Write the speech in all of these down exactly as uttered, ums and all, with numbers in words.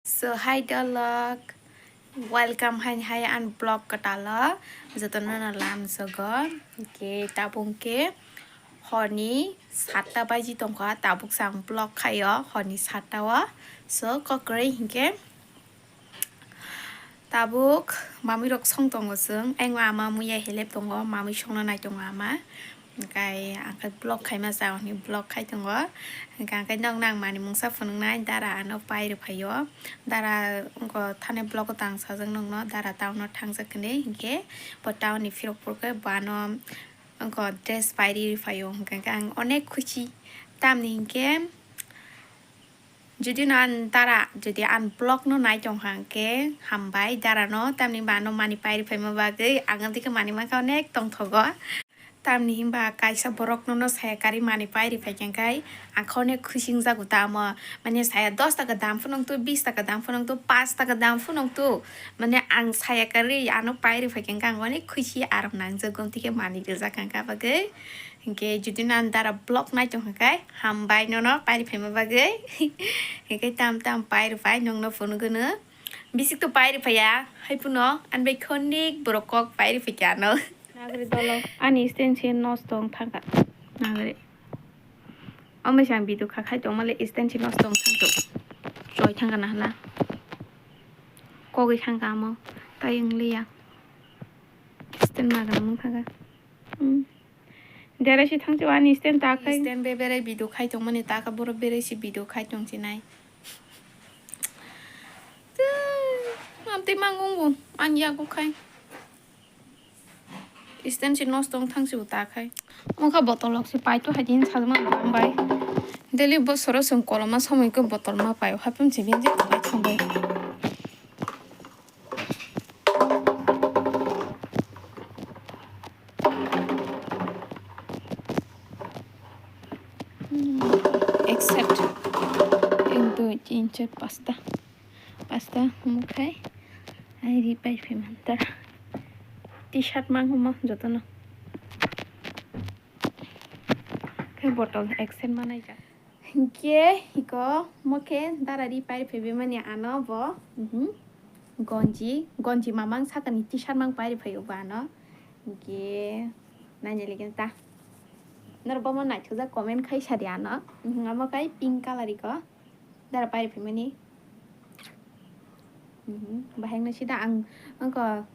So hi dolok, welcome hai hai an vlog kwtalo jotono no lamsogo. Hwnkhe tabuk hwnkhe horni satta baji tongkha, tabuk se ang vlog khaio horni satta o. So kokroi hwnkhe tabuk mamui rok song tongo chwng, engma ama muiya helep tongo, mamui songno nai tongo ama. Hwnkhe ang khe vlog khaima sa hwnwi vlog khai tongo. Hwnkhe ang khe nokno ang manwi mungsa phunuknai, dara ano pai rwphaio. Dara wngkha thani vlog o tang sajak nokno, dara town o thangjak hwnwi, hwnkhe bo town ni phirok phuru khe bo ano wngkha dress pai ri rwphaio. Hwnkhe ang onek khusi, tamni hwnkhe jodi no ang dara, jodi ang vlog no nai tong kha hwnkhe hambai dara no, tamni ba ano manwi pai rwphaima bagwi ang amtwi khe manwi mankha onek tongthogo. Tamni hinba kaisa borok nono saya karwi manwi pai rwphai khe, hwnkhe ang khe onek khusi wngjago tamo. Mane saya dos taka dam phano wngthu, bis taka dam phano wngthu, paanch taka dam phano wngthu. Mane ang saya karwi ano pai rwphai khe, hwnkhe ang onek khusi aram nangjago, amtwi khe manwi rijak kha, hwnkhe bagwi. Hwnkhe jodi no ang dara vlog nai tong kha khe, hambai nono pai rwphaima bagwi. Hwnkhe tam tam pai rwphai, nokno phunukgwno. Bisik to pai rwphaiya, hai phano ani bai khe onek borok kok pai rwphai khe ano. Nagri dolo. Ani stand se nosto wng thangkha. Nagri. Omo se ang video kha khai tongmale stand se nosto wng thangkha. Choi thangkha na hana. Kogwi thangkha amo. Tai wng liya. Stand magana wng thangkha. Hmm. Dera se thangsi ani stand ta khai. Stand be berai video khai tongmani ta kha, borok berai se video khai tong sinai. Amtwi mangungo, ang yago khai. Stand se nosto wng thang se bo ta khai. Wngkha botol rok se paito hai din sajma bai. Daily bosoro chwng koloma somoi khe botol ma paio, haphung se bini je kolai thang bai. Except ek, dui, tin, char, pasta. Pasta, omo khai. Ai, ri pai phai man ta. T-shirt mang omo jotono. Khai botol except manai ja. Hinkhe hiko mo khe dara ri pai phai bai mani ano bo. Mhm. Gonji, gonji mamang sakani T-shirt mang pai phai o bo ano. Hinkhe naina lagi ta. Nor bomo naithokjak comment khai sadi ano. Mhm, amo kai pink color iko. Dara pai phai mani. Mhm, bahai no sida ang angko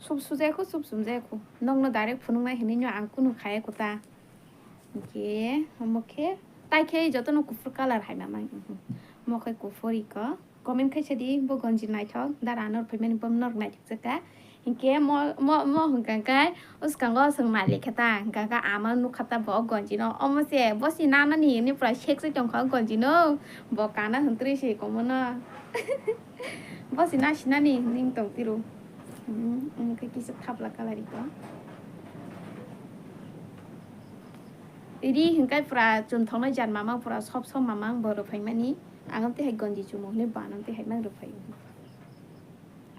sup sujai khu, sup sumjai khu. Nokno direct phunuknai hinui no ang kunu khaya khu ta. Hinkhe omo khe tai khe jotono kuphur color hai mamang. Mhm. Omo khe kuphur iko. Comment khai sadi bo gonji naithok, dara ano rwphai mani bo norok naithok jaka. Hinkhe mo, mo, mo hwnkha khe uskango chwng malik khe ta, hwnkha khe ama nukha ta bo gonji no. Omo se bo se nanani hinui pura sek se tongkha o gonji no. Bo kana hwntrwi se komo no. Bo se nasinani hinui tong tiro. Hmm, omo khe kisa thapla color iko. Ri hwnkhe pura chumthoknai jan mamang pura sob sob mamang bo rwphai mani. Ang amtwi hai gonji chumo hinui bo ano amtwi hai mang rwphai.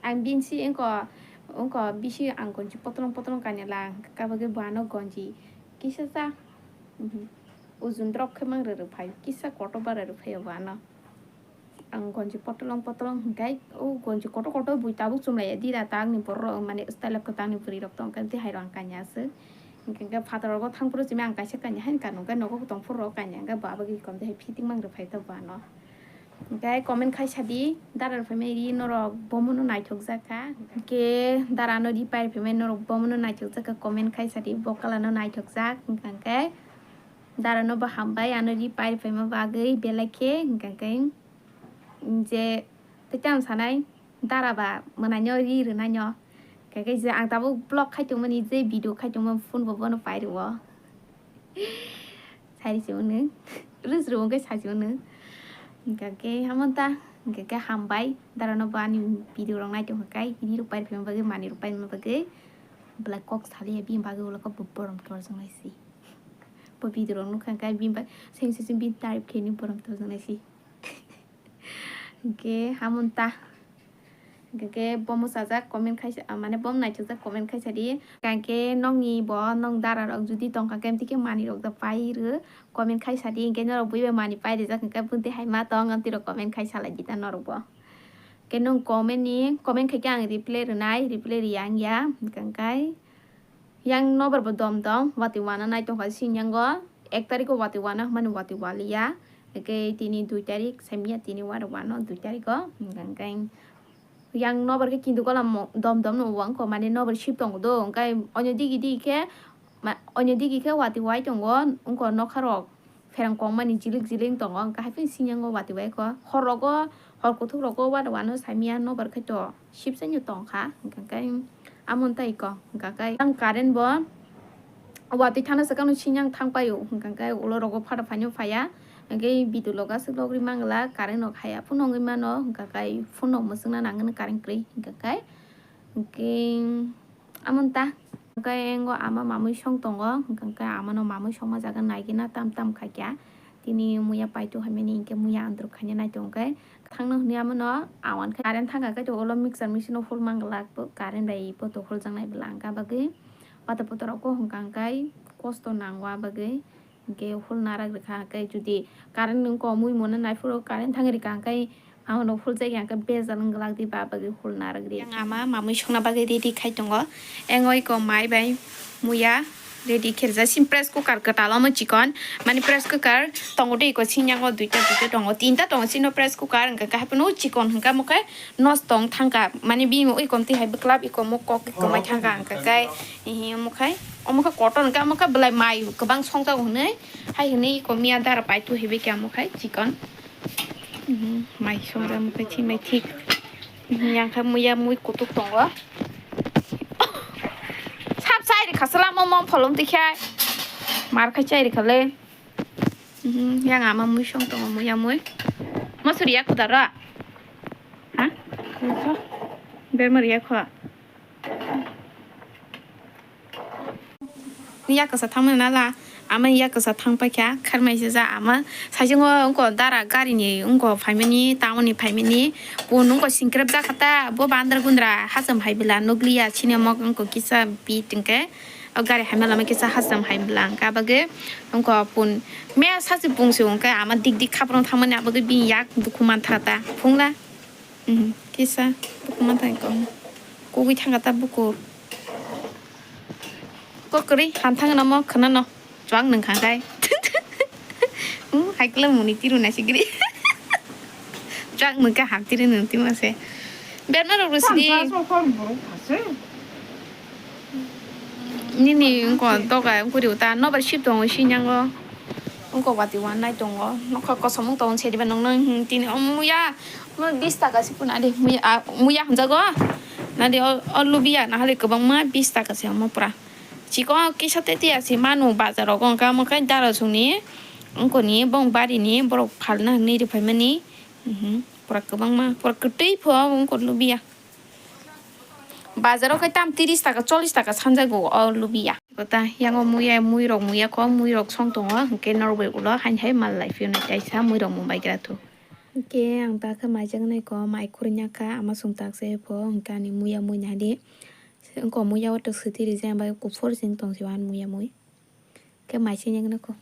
Ang bini si wngko, wngko bisi ang gonji potolong potolong kanya lang, kabagwi bo ano gonji kisa sa, mhm, ujun drop khe mang rwrwphai, kisa kotor bara rwphai bo ano. Ang gonji potolong potolong hwnkhe, o gonji kotor kotor bui tabuk chumlaiya dida ta, ani borok rok mane style kwtangni bwrwi rok tongkha, tei hai rok ang kanya aswk. Hwnkhe phataro bo thang phuru simi ang kaisa kanya, haini kanwi hwnkhe nogo tong phuru rok kanya, hwnkhe bo abagwi komtwi hai fitting mang rwphai tok bo ano. Hwnkhe comment khai sadi, dara rwphaimani ri norok bomono naithokjak kha. Hwnkhe dara no ri pai rwphaimani norok bomono naithokjak kha, comment khai sadi, bo kala no naithokjak wngkha hwnkhe. Dara no bo hambai ano ri pai rwphaima bagwi, belai khe hwnkha khe je tei tamo sanai. Dara ba mwnaino ri rwnaino. Khe khe je ang tabuk vlog khai tongmani, je video khai tongmani, phone bo bono pai rwo. Sai se hwnwi. Rwsrw hwnkhe sai se hwnwi. Hwnkha khe hamon ta, hwnkha khe hambai. Dara no bo ani video rok nai tongkha khe, ri rok pai rwphaima bagwi, manwi rok paima bagwi. Belai kok saliya bini bagwi ulo khe bo borom torjak nai si. Bo video rok nukha khe bini ba seng seng bini tarif khe ni borom torjak nai si. Hwnkhe hamon ta. Hwnkhe bomo sajak comment khaisa, mane bomo naithokjak comment khaisa di. Hwnkhe nokni bo nok dara rok jodi tongkha khe, amtwi khe manwi rok da pai rw comment khaisa di. Hwnkhe norok bui bai manwi pai rijak hwnkhe, bwtwi hai ma tong, amtwi rok comment khaisa lai di ta norok bo. Hwnkhe nwng comment ni, comment khaikhe ang reply rwnai, reply rwya wngya, hwnkhe yang nobar bo dom dom watwi wana nai tongkha sinyango, ek tarikh o watwi wana hwnmani watwi waliya, hwnkhe tini dui tarikh, saimya tini waro wano dui tarikh o, hwnkhe yang nobar khe kintu gola mo-, dom dom no wngkha, mane nobar ship tongo do, hwnkhe onyo digi digi khe, ma-, onyo digi khe watwi wai tongo, wngkha nokha rok. Pherang kongmani jilik jilik tongo, hwnkhe haphang sinyango watwi bai kho. Hor rogo, hor kuthuk rogo wano wano saimya nobar khai to sipsai no tongkha, hwnkhe amon tai kho, hwnkhe ang current bo watwi thana swkang no sinyang thang paio, hwnkhe ulo rogo phada phaino phaiya, hwnkhe bidu loga swk logri mangla, current rok haya phano wngwi mano, hwnkhe phone rok mwswkna nangani current kwrwi, hwnkhe, hwnkhe. Amon ta. Hwnkhe engo ama mamui song tongo, hwnkhe ama no mamui songma jaga naigina tam tam khaikya. Tini muya paitu hamya ni hwnkhe muya andruk khaina nai tongo khe. Thangno hwnwi ama no awan khe current thangkha khe to ulo mixer machine o hul manglak bo current bai bo to hul jaknai bwla hwnkha bagwi. Pata poto rok ko hwnkha hwnkhe kosto nango a bagwi. Hwnkhe hul narak rwkha, hwnkhe jodi current wngkha, mui mano naiphuru current thangwi rwkha, hwnkhe abono hul jagya hwnkhe bejal wng glak di, ba bagwi hul narak ri. Yang ama mamui songna bagwi ready khai tongo. Engoi ko mai bai muya ready khe rwjak. Sini press cooker kwtal omo chikon, mani press cooker tongo de iko sinyango duita duita tongo, tinta tongo sini press cooker, hwnkhe haphano chikon hwnkhe omo khe nosto wng thangkha, mani bini ui komti hai bwklap iko omo kok iko mai thangkha, hwnkhe kai hihi omo khai omo khe kotor hwnkhe omo khe belai mai kwbang songjago hwnwi. Hai hwnwi iko miya dara paitu hibi khe amo khai chikon. Mhm, mai songjak amo khai chimai thik. Mhm, yang khe muya mui kutuk tongo. Sap chai rikha sala mo mo pholong tikhe. Mar khai chai rikha le. Mhm, yang ama mui song tongo muya mui. Mosori ya kudara. Ha? Berma riya kho. Yakasa thangmani nala, ama yakasa thang paikha, kharmai se ja ama. Saichungo wngko dara gari ni wngko phaimani, town ni phaimani, bo nungko singkrep jakha ta, bo bandra gundra hacham hai bwla nukliya, sini omo wngko kisa bit hwnkhe, o gari haima lama kisa hacham hai bwla hwnkha, abagwi wngko pun me sachi pungsi hwnkhe ama dik dik khaprang thangmani, abagwi bini yak dukhu mantha ta, phungla. Mhm, kisa buku manthang ko. Kugui thangka ta buku. Ko kwrwi, ham thangna mo khwnano. Chwang nwng kha kai. Hmm, hai kla muni tiru na sigri. Chwang nwng kha ham tiru nwng timo se. Berma rok sidi. Nini wngko doga wngkuri uta nobar sip tongo sinyango. Wngko wati wanai tongo. Nokha kosom wng tongo sediba nokno, hmm, tini omo ya. Mo bis taka se kuna de. Muya, ah, muya hamjago. Nadi o, o lubiya nahali kwbangma bis taka se omo pura. Chikon kisa te tiya se manu bazar rogo wngkha omo khe dara songni. Wngkoni bong barini borok phalna hinwi rwphaimani. Mhm. Pura kwbangma, pura kwtwi pho wngko lubiya. Bazaro khe tam tiris taka, chollish taka sanjago o lubiya. Kota yango muya, muirok muya kho, muirok song tongo, hwnkhe norbai ulo haini hai mal lai phiyonai kaisa muirok mung baigra thu. Hwnkhe ang ta khe maijaknai kho, mai khurui ya kha, ama sung tak se pho, hwnkhe ani muya mui nahadi. Wngkho muya o twk swtwi rijak, bai kuphur jeng tong si o ani muya mui. Khe mai se nyak nukho.